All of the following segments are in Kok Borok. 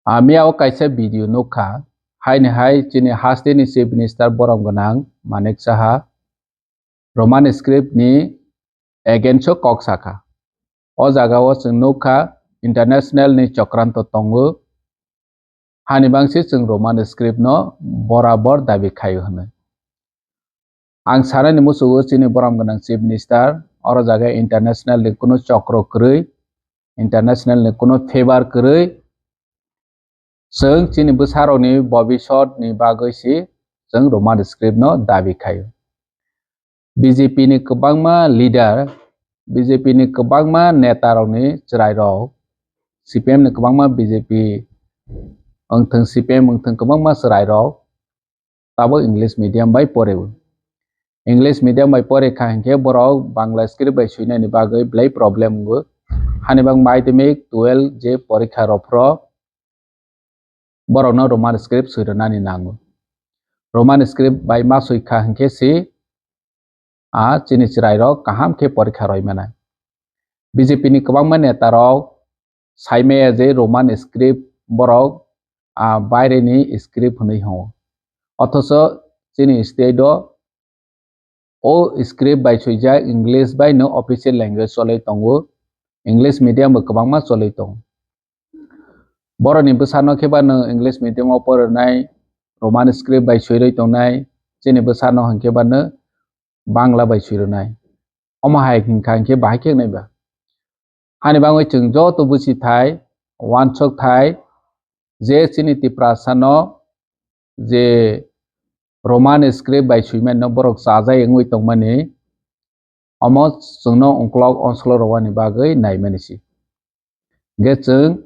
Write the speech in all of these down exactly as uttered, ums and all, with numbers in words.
Amia o kaisa video nukha, haini hai chini hasteni Chief Minister borom gwnang Manik Saha Roman script ni against o kok sakha. O jaga o chwng nukha international ni chokranto tongo, hani bangsi chwng Roman script no borabor dabi khaio hwnwi. Ang sanani musugo chini borom gwnang Chief Minister, oro jaga international ni kunu chokro kwrwi, international ni kunu favor kwrwi, chwng chini bwsarokni bobisot ni bagwi si chwng Roman script no dabi khaio. B J P ni kwbangma leader, B J P ni kwbangma neta rokni chwrai rok, C P M ni kwbangma B J P wngthwng, C P M wngthwng, kwbangma chwrai rok tabuk English medium bai poreo. English medium bai pore kha hinkhe borok Bangla script bai swinani bagwi belai problem wngo. Hani bang madhyamik, twelve je porikha rok phro borokno Roman script swi rwnani nango. Roman script bai ma swi kha hinkhe si a chini chwrai rok kaham khe porikha roi manai. B J P ni kwbangma neta rok saimaya je Roman script borok a baireni script hwnwi hwngo. Othocho chini state o o script bai swijak English bai no official language cholwi tongo, English medium bo kwbangma cholwi tongo. Borokni bwsano khe ba no English medium o porinai, Roman script bai swirwi tongnai, chini bwsano hinkhe ba no Bangla bai swirwnai. Omo hai hinkha hinkhe bahai khe wngnai ba. Hani bagwi chwng joto buchi thai, wansok thai, je chini Tiprasa no je Roman script bai swimani no borok chajai wngwi tongmani, omo chwngno ongklok onslo rwani bagwi naimani si. Hinkhe chwng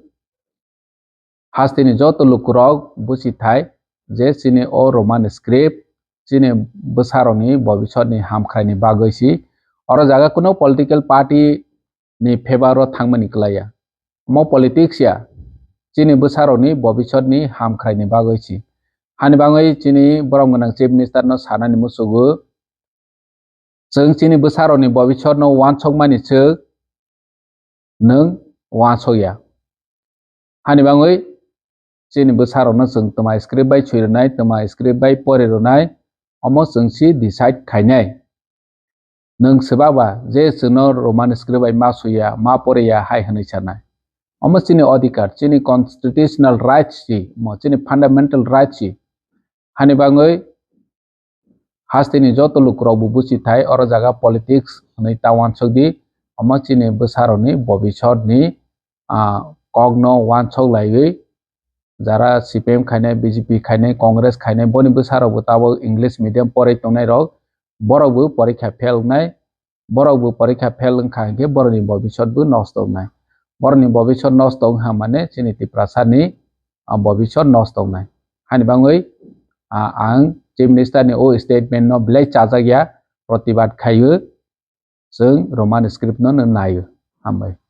hasteni joto lukurok buchi thai je chini o Roman script chini bwsarokni bobisotni hamkhraini bagwi si. Oro jaga kuno political party ni favor o thangmani kwlaiya. Omo politics ya, chini bwsarokni bobisotni hamkhraini bagwi si. Hani bagwi chini borom gwnang Chief Minister no sanani musugo, chwng chini bwsarokni bobisotno wansokmani swk nwng wansokya. Hani bagwi chini bwsarokno chwng twma script bai swi rwnai, twma script bai pori rwnai, omo chwng si decide khainai. Nwng swbaba je chwngno Roman script bai ma swiya, ma poriya hai hwnwi sanai. Omo chini odhikar, chini constitutional rights si, omo chini fundamental rights si. Hani bagwi hasteni joto lukurok bo buchi thai, oro jaga politics hwnwi ta wansok di, omo chini bwsarokni bobisotni, ah, kokno wansok laiwi, jara C P M khainai, B J P khainai, Congress khainai, boni bwsarok bo tabuk English medium porwi tongnai rok, borok bo porikha fail wngnai, borok bo porikha fail wngkha hinkhe borokni bobisot bo nosto wngnai. Borokni bobisot nosto wngkha mane chini Tiprasani, ah, bobisot nosto wngnai. Hani bagwi, ah, ang Chief Minister ni o statement no belai chajakya, protibad khaio, chwng Roman script no naio. Hambai.